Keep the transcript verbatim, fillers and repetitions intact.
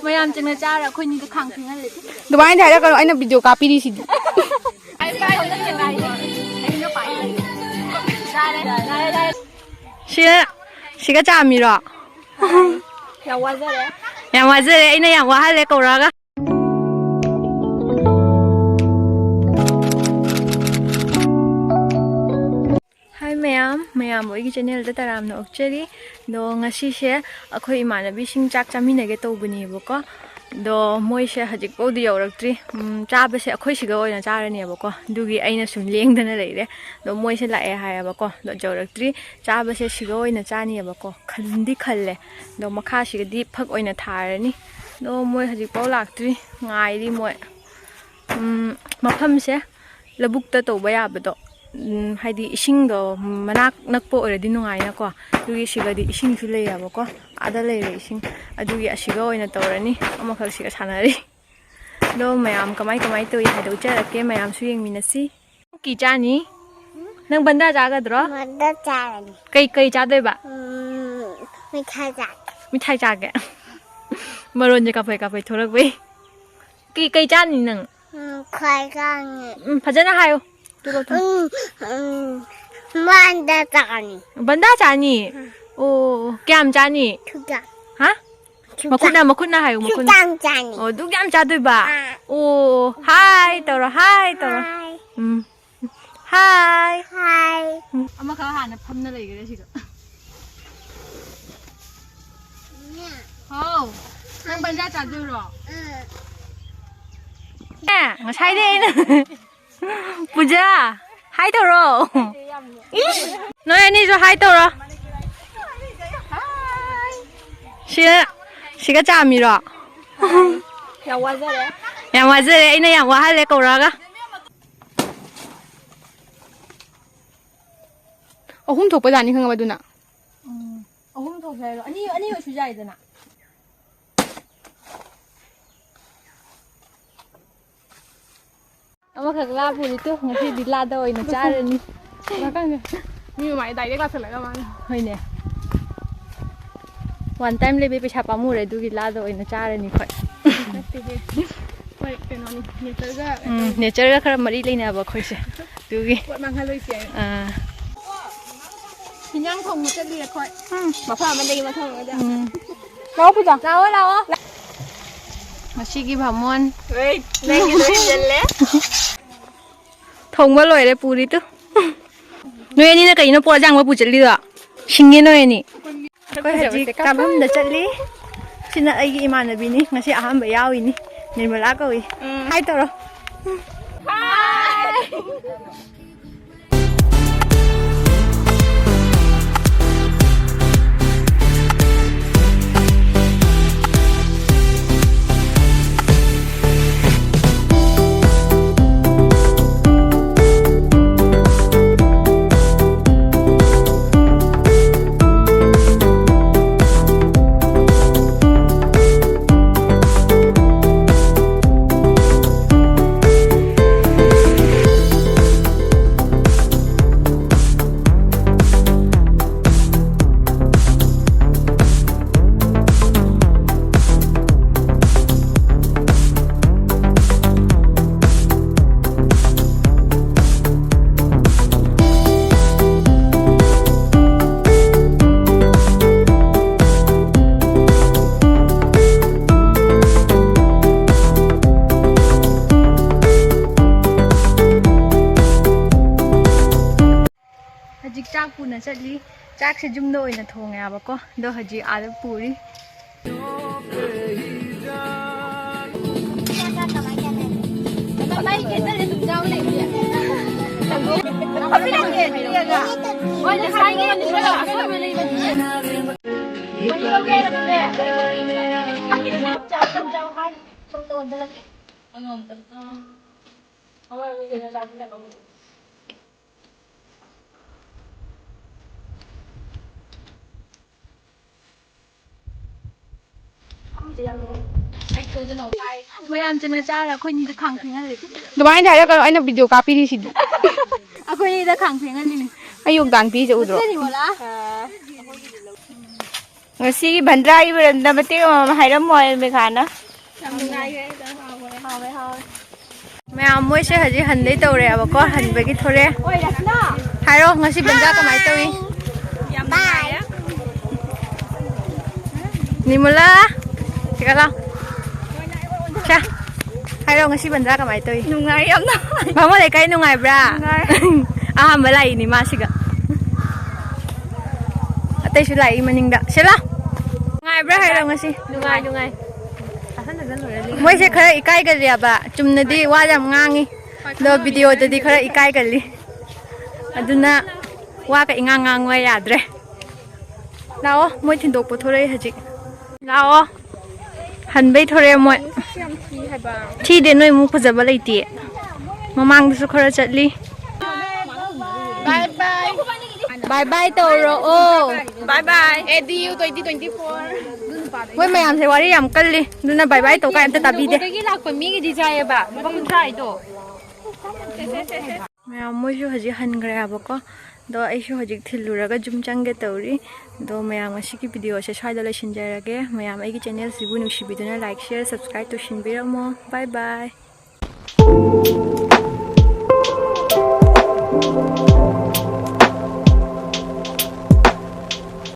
ꯃꯌꯥꯝ ꯆꯪꯅ ꯆꯥꯔ ꯑꯩꯈꯣꯏꯅꯤꯗ ꯈꯥꯡ ꯊꯤꯡꯍꯜꯂꯦ꯫ ꯑꯗꯨꯃꯥꯏꯅ ꯍꯥꯏꯔꯛꯀꯅꯨ, ꯑꯩꯅ ꯚꯤꯗꯤꯑꯣ ꯀꯥꯞꯄꯤꯔꯤꯁꯤꯗꯤ꯫ ꯁꯤꯒ, ꯁꯤꯒ ꯆꯥꯝꯃꯤꯔꯣ? ꯌꯥꯝ ꯋꯥꯖꯔꯦ꯫ ꯌꯥꯝ ꯋꯥꯖꯔꯦ, ꯑꯩꯅ ꯌꯥꯝ ꯋꯥꯍꯜꯂꯦ ꯀꯧꯔꯛꯑꯒ꯫ ꯍꯥꯏ ꯃꯌꯥꯝ, ꯃꯌꯥꯝꯕꯨ ꯑꯩꯒꯤ ꯆꯦꯅꯦꯜꯗ ꯇꯔꯥꯝꯅ ꯑꯣꯛꯆꯔꯤ꯫ ꯑꯗꯣ ꯉꯁꯤꯁꯦ ꯑꯩꯈꯣꯏ ꯏꯃꯥꯟꯅꯕꯤꯁꯤꯡ ꯆꯥꯛ ꯆꯥꯃꯤꯟꯅꯒꯦ ꯇꯧꯕꯅꯦꯕꯀꯣ꯫ ꯑꯗꯣ ꯃꯣꯏꯁꯦ ꯍꯧꯖꯤꯛꯐꯥꯎꯗꯤ ꯌꯧꯔꯛꯇ꯭ꯔꯤ꯫ ꯎꯝ, ꯆꯥꯕꯁꯦ ꯑꯩꯈꯣꯏ ꯁꯤꯒ ꯑꯣꯏꯅ ꯆꯥꯔꯅꯦꯕꯀꯣ꯫ ꯑꯗꯨꯒꯤ ꯑꯩꯅ ꯁꯨꯝ ꯂꯦꯡꯗꯅ ꯂꯩꯔꯦ꯫ ꯑꯗꯣ ꯃꯣꯏꯁꯦ ꯂꯥꯛꯑꯦ ꯍꯥꯏꯌꯦꯕꯀꯣ꯫ ꯑꯗꯣ ꯌꯧꯔꯛꯇ꯭ꯔꯤ꯫ ꯆꯥꯕꯁꯦ ꯁꯤꯒ ꯑꯣꯏꯅ ꯆꯥꯅꯤꯌꯦꯕꯀꯣ꯫ ꯈꯟꯗꯤ ꯈꯜꯂꯦ꯫ ꯑꯗꯣ ꯃꯈꯥꯁꯤꯒꯗꯤ ꯐꯛ ꯑꯣꯏꯅ ꯊꯥꯔꯅꯤ꯫ ꯑꯗꯣ ꯃꯣꯏ ꯍꯧꯖꯤꯛꯐꯥꯎ ꯂꯥꯛꯇ꯭ꯔꯤ꯫ ꯉꯥꯏꯔꯤ ꯃꯣꯏ꯫ ꯎꯝ, ꯃꯐꯝꯁꯦ ꯂꯧꯕꯨꯛꯇ ꯇꯧꯕ ꯌꯥꯕꯗꯣ, ꯎꯝ, ꯍꯥꯏꯗꯤ ꯏꯁꯤꯡꯗꯣ ꯃꯅꯥꯛ ꯅꯛꯄ ꯑꯣꯏꯔꯗꯤ ꯅꯨꯡꯉꯥꯏꯅꯀꯣ꯫ ꯑꯗꯨꯒꯤ ꯁꯤꯒꯗꯤ ꯏꯁꯤꯡꯁꯨ ꯂꯩꯌꯦꯕꯀꯣ, ꯑꯥꯗ ꯂꯩꯔꯦ ꯏꯁꯤꯡ꯫ ꯑꯗꯨꯒꯤ ꯑꯁꯤꯒ ꯑꯣꯏꯅ ꯇꯧꯔꯅꯤ, ꯑꯃꯈꯛ ꯁꯤꯒ ꯁꯥꯟꯅꯔꯤ꯫ ꯑꯗꯣ ꯃꯌꯥꯝ ꯀꯃꯥꯏ ꯀꯃꯥꯏ ꯇꯧꯏ ꯍꯥꯏꯗꯣ ꯎꯠꯆꯔꯛꯀꯦ, ꯃꯌꯥꯝꯁꯨ ꯌꯦꯡꯃꯤꯟꯅꯁꯤ꯫ ꯀꯤ ꯆꯥꯅꯤ? ꯅꯪ ꯕꯟꯗꯥ ꯆꯥꯒꯗ꯭ꯔꯣ? ꯕꯟꯗꯥ ꯆꯥꯔꯅꯤ꯫ ꯀꯩ, ꯀꯩ ꯆꯥꯗꯣꯏꯕ? ꯎꯝ, ꯃꯤꯊꯥꯏ ꯆꯥꯒꯦ꯫ ꯃꯤꯊꯥꯏ ꯆꯥꯒꯦ꯫ ꯃꯔꯣꯟꯁꯦ ꯀꯥꯐꯩ ꯀꯥꯐꯩ ꯊꯣꯔꯛꯄꯩ꯫ ꯀꯩ, ꯀꯩ ꯆꯥꯅꯤ ꯅꯪ? ꯎꯝ, ꯈ꯭ꯋꯥꯏ ꯆꯥꯅꯤ꯫ ꯎꯝ, ꯐꯖꯅ ꯍꯥꯏꯌꯨ꯫ ꯇꯨ ꯂꯧꯊꯣꯛ꯫ ꯎꯝ, ꯎꯝ, ꯕꯟꯗꯥ ꯆꯥꯅꯤ꯫ ꯕꯟꯗꯥ ꯆꯥꯅꯤ? ꯎꯝ꯫ ꯑꯣ, ꯀꯌꯥꯝ ꯆꯥꯅꯤ? ꯈꯨꯖꯥ꯫ ꯍꯥ? ꯈꯨꯖꯥ꯫ ꯃꯈꯨꯠꯅ, ꯃꯈꯨꯠꯅ ꯍꯥꯏꯌꯨ, ꯃꯈꯨꯠꯅ꯫ ꯈꯨꯖꯥ ꯆꯥꯅꯤ꯫ ꯑꯣ, ꯑꯗꯨꯛ ꯌꯥꯝ ꯆꯥꯗꯣꯏꯕ? ꯑꯥ꯫ ꯑꯣ, ꯍꯥꯏ ꯇꯧꯔꯣ, ꯍꯥꯏ ꯇꯧꯔꯣ꯫ ꯍꯥꯏ꯫ ꯎꯝ꯫ ꯍꯥꯏ꯫ ꯍꯥꯏ꯫ ꯎꯝ꯫ ꯑꯃꯈꯛ ꯍꯥꯟꯅ ꯐꯝꯅ ꯂꯩꯈ꯭ꯔꯦ ꯁꯤꯗ꯫ ꯍꯥꯎ, ꯅꯪ ꯕꯟꯗꯥ ꯆꯥꯗꯣꯏꯔꯣ? ꯎꯝ꯫ ꯑꯦ, ꯉꯁꯥꯏꯗꯩ ꯑꯩꯅ ꯄꯨꯖꯥ, ꯍꯥꯏ ꯇꯧꯔꯣ꯫ ꯏꯁ! ꯅꯣꯏ ꯑꯅꯤꯁꯨ ꯍꯥꯏ ꯇꯧꯔꯣ꯫ ꯁꯤꯒ, ꯁꯤꯒ ꯆꯥꯝꯃꯤꯔꯣ? ꯌꯥꯝ ꯋꯥꯖꯔꯦ꯫ ꯌꯥꯝ ꯋꯥꯖꯔꯦ, ꯑꯩꯅ ꯌꯥꯝ ꯋꯥꯍꯜꯂꯦ ꯀꯧꯔꯛꯑꯒ꯫ ꯑꯍꯨꯝ ꯊꯣꯛꯄ ꯖꯥꯠꯅꯤ ꯈꯪꯉꯕ ꯑꯗꯨꯅ꯫ ꯎꯝ, ꯑꯍꯨꯝ ꯊꯣꯛꯁꯦ ꯍꯥꯏꯔꯣ? ꯑꯅꯤ, ꯑꯅꯤ ꯑꯣꯏꯁꯨ ꯌꯥꯏꯗꯅ꯫ ꯑꯃꯈꯛ ꯂꯥꯞꯄꯨꯔꯤ ꯇꯨ, ꯉꯁꯤꯗꯤ ꯂꯥꯗ ꯑꯣꯏꯅ ꯆꯥꯔꯅꯤ꯫ ꯉꯥꯛꯇꯪꯅꯦ꯫ ꯃꯤ ꯃꯃꯥꯏ direct ꯂꯥꯛꯁꯜꯂꯒ ꯃꯥꯅ꯫ ꯍꯣꯏꯅꯦ꯫ One time ꯂꯩꯕꯩ ꯄꯩꯁꯥ ꯄꯥꯝꯃꯨꯔꯦ, ꯑꯗꯨꯒꯤ ꯂꯥꯗ ꯑꯣꯏꯅ ꯆꯥꯔꯅꯤ ꯑꯩꯈꯣꯏ꯫ ꯅꯠꯇꯦꯍꯦ꯫ ꯍꯣꯏ, ꯀꯩꯅꯣꯅꯤ, natureꯒ ꯎꯝ, natureꯒ ꯈꯔ ꯃꯔꯤ ꯂꯩꯅꯕ ꯑꯩꯈꯣꯏꯁꯦ꯫ ꯑꯗꯨꯒꯤ꯫ ꯄꯣꯠ ꯃꯥꯡꯍꯜꯂꯣꯏꯁꯦ ꯍꯥꯏꯅ꯫ ꯑꯥ꯫ ꯍꯤꯟꯖꯥꯡ ꯊꯣꯡꯕ ꯆꯠꯂꯤ ꯑꯩꯈꯣꯏ꯫ ꯎꯝ꯫ ꯃꯐꯝ ꯑꯃꯗꯒꯤ ꯃꯐꯝ ꯑꯃꯗ꯫ ꯎꯝ꯫ ꯂꯥꯛꯑꯣ ꯄꯨꯖꯥ꯫ ꯂꯥꯛꯑꯣ, ꯂꯥꯛꯑꯣ꯫ ꯉꯁꯤꯒꯤ ꯚꯥꯃꯣꯟ꯫ ꯍꯣꯏ, ꯅꯪꯒꯤ ꯂꯣꯏꯁꯤꯜꯂꯦ꯫ ꯊꯣꯡꯕ ꯂꯣꯏꯔꯦ, ꯄꯨꯔꯤ ꯇꯨ꯫ ꯅꯣꯏ ꯑꯅꯤꯅ ꯀꯩꯅꯣ ꯄꯣꯠ ꯑꯁꯥꯡꯕ ꯄꯨ ꯆꯠꯂꯤꯗꯣ? ꯁꯤꯡꯉꯦ ꯅꯣꯏ ꯑꯅꯤ꯫ ꯑꯩꯈꯣꯏ ꯍꯧꯖꯤꯛ ꯀꯥꯐꯝꯗ ꯆꯠꯂꯤ꯫ ꯁꯤꯅ ꯑꯩꯒꯤ ꯏꯃꯥꯟꯅꯕꯤꯅꯤ, ꯉꯁꯤ ꯑꯍꯥꯟꯕ ꯌꯥꯎꯔꯤꯅꯤ, ꯅꯤꯔꯃꯂꯥ ꯀꯧꯏ꯫ ꯎꯝ꯫ Hi ꯇꯧꯔꯣ꯫ Hi꯫ ꯍꯧꯖꯤꯛ ꯆꯥꯛ ꯄꯨꯅ ꯆꯠꯂꯤ꯫ ꯆꯥꯛꯁꯦ ꯌꯨꯝꯗ ꯑꯣꯏꯅ ꯊꯣꯡꯉꯦ ꯍꯥꯏꯕꯀꯣ, ꯑꯗꯣ ꯍꯧꯖꯤꯛ ꯑꯥꯗ ꯄꯨꯔꯤ꯫ ꯃꯌꯥꯝ ꯆꯪꯅ ꯆꯥꯔ ꯑꯩꯈꯣꯏꯅꯤꯗ ꯈꯥꯡ ꯐꯦꯡꯍꯜꯂꯦ꯫ ꯑꯗꯨꯃꯥꯏꯅ ꯍꯥꯏꯔꯛꯀꯅꯨ, ꯑꯩꯅ video ꯀꯥꯞꯄꯤꯔꯤꯁꯤꯗꯤ꯫ ꯑꯩꯈꯣꯏꯅꯤꯗ ꯈꯥꯡ ꯐꯦꯡꯍꯜꯂꯤꯅꯦ꯫ ꯑꯩ ꯌꯣꯒꯗꯥꯟ ꯄꯤꯁꯦ ꯎꯗ꯭ꯔꯣ? ꯎꯠꯁꯦ ꯅꯤꯃꯣꯂꯥ꯫ ꯉꯁꯤꯒꯤ ꯚꯟꯗ꯭ꯔꯥꯒꯤ ꯃꯔꯝꯗ ꯃꯇꯦꯛ ꯑꯃꯃꯝ ꯍꯥꯏꯔꯝꯃꯣ, ꯃꯦꯘꯥꯅ꯫ ꯌꯥꯝ ꯅꯨꯡꯉꯥꯏꯈ꯭ꯔꯦ꯫ ꯍꯥꯎꯋꯦ, ꯍꯥꯎꯋꯦ꯫ ꯃꯌꯥꯝ, ꯃꯣꯏꯁꯦ ꯍꯧꯖꯤꯛ ꯍꯟꯗꯣꯏ ꯇꯧꯔꯦꯕꯀꯣ, ꯍꯟꯕꯒꯤ ꯊꯣꯔꯦ꯫ ꯍꯥꯏꯔꯣ, ꯉꯁꯤ ꯚꯟꯗ꯭ꯔꯥ ꯀꯃꯥꯏꯅ ꯇꯧꯏ? ꯌꯥꯝ ꯅꯨꯡꯉꯥꯏꯌꯦ꯫ ꯅꯤꯃꯨꯂꯥ, ꯁꯤꯒ ꯂꯥꯎ꯫ ꯁꯦ, ꯍꯥꯏꯔꯣ, ꯉꯁꯤ ꯚꯟꯗ꯭ꯔꯥ ꯀꯃꯥꯏꯅ ꯇꯧꯏ? ꯅꯨꯡꯉꯥꯏ ꯌꯥꯝꯅ꯫ ꯕꯥꯃꯣꯟ ꯂꯩꯀꯥꯏ ꯅꯨꯡꯉꯥꯏꯕ꯭ꯔꯥ? ꯅꯨꯡꯉꯥꯏ꯫ ꯑꯍꯥꯟꯕ ꯂꯥꯛꯏꯅꯤ ꯃꯥꯁꯤꯒ꯫ ꯑꯇꯩꯁꯨ ꯂꯥꯛꯏ ꯃꯅꯤꯡꯗ꯫ ꯁꯦ ꯂꯥꯎ꯫ ꯅꯨꯡꯉꯥꯏꯕ꯭ꯔꯥ ꯍꯥꯏꯔꯣ ꯉꯁꯤ? ꯅꯨꯡꯉꯥꯏ, ꯅꯨꯡꯉꯥꯏ꯫ ꯃꯣꯏꯁꯦ ꯈꯔ ꯏꯀꯥꯏꯒꯜꯂꯦꯕ꯫ ꯆꯨꯝꯅꯗꯤ ꯋꯥ ꯌꯥꯝ ꯉꯥꯡꯉꯤ꯫ ꯑꯗꯣ ꯚꯤꯗꯤꯑꯣꯗꯗꯤ ꯈꯔ ꯏꯀꯥꯏꯒꯜꯂꯤ꯫ ꯑꯗꯨꯅ ꯋꯥꯒ ꯏꯉꯥꯡ ꯉꯥꯡꯉꯨ ꯌꯥꯗ꯭ꯔꯦ꯫ ꯂꯥꯛꯑꯣ, ꯃꯣꯏ ꯊꯤꯟꯗꯣꯛꯄ ꯊꯣꯔꯛꯏ ꯍꯧꯖꯤꯛ꯫ ꯂꯥꯛꯑꯣ꯫ ꯍꯟꯕꯩ ꯊꯣꯔꯛꯑꯦ ꯃꯣꯏ꯫ ꯌꯥꯝ ꯊꯤ ꯍꯥꯏꯕ꯫ ꯊꯤꯗꯦ, ꯅꯣꯏꯃꯨꯛ ꯐꯖꯕ ꯂꯩꯇꯦ꯫ ꯃꯃꯥꯡꯗꯁꯨ ꯈꯔ ꯆꯠꯂꯤ꯫ ꯕꯥꯏ ꯕꯥꯏ꯫ ꯕꯥꯏ ꯕꯥꯏ ꯇꯧꯔꯛꯑꯣ꯫ ꯕꯥꯏ ꯕꯥꯏ꯫ ꯑꯦ ꯗꯤ ꯌꯨ twenty twenty-four꯫ ꯃꯣꯏ ꯃꯌꯥꯝꯁꯦ ꯋꯥꯔꯤ ꯌꯥꯝ ꯀꯜꯂꯤ, ꯑꯗꯨꯅ ꯕꯥꯏ ꯕꯥꯏ ꯇꯧ ꯀꯥꯏ ꯑꯝꯇ ꯇꯥꯕꯤꯗꯦ꯫ ꯗꯒꯤ ꯂꯥꯛꯄ ꯃꯤꯒꯤꯗꯤ ꯆꯥꯏꯌꯦꯕ, ꯂꯨꯄꯥ ꯀꯨꯟꯊ꯭ꯔꯥ ꯍꯥꯏꯗꯣ꯫ ꯃꯌꯥꯝ, ꯃꯣꯏꯁꯨ ꯍꯧꯖꯤꯛ ꯍꯟꯈ꯭ꯔꯦ ꯍꯥꯏꯕꯀꯣ꯫ ꯑꯗꯣ ꯑꯩꯁꯨ ꯍꯧꯖꯤꯛ ꯊꯤꯜꯂꯨꯔꯒ ꯌꯨꯝ ꯆꯪꯒꯦ ꯇꯧꯔꯤ꯫ ꯑꯗꯣ ꯃꯌꯥꯝ, ꯉꯁꯤꯒꯤ ꯚꯤꯗꯤꯑꯣꯁꯦ ꯁ꯭ꯋꯥꯏꯗ ꯂꯣꯏꯁꯤꯟꯖꯔꯒꯦ꯫ ꯃꯌꯥꯝ, ꯑꯩꯒꯤ ꯆꯦꯅꯦꯜꯁꯤꯕꯨ ꯅꯨꯡꯁꯤꯕꯤꯗꯨꯅ like, share, subscribe ꯇꯧꯁꯤꯟꯕꯤꯔꯝꯃꯣ꯫ ꯕꯥꯏ ꯕꯥꯏ꯫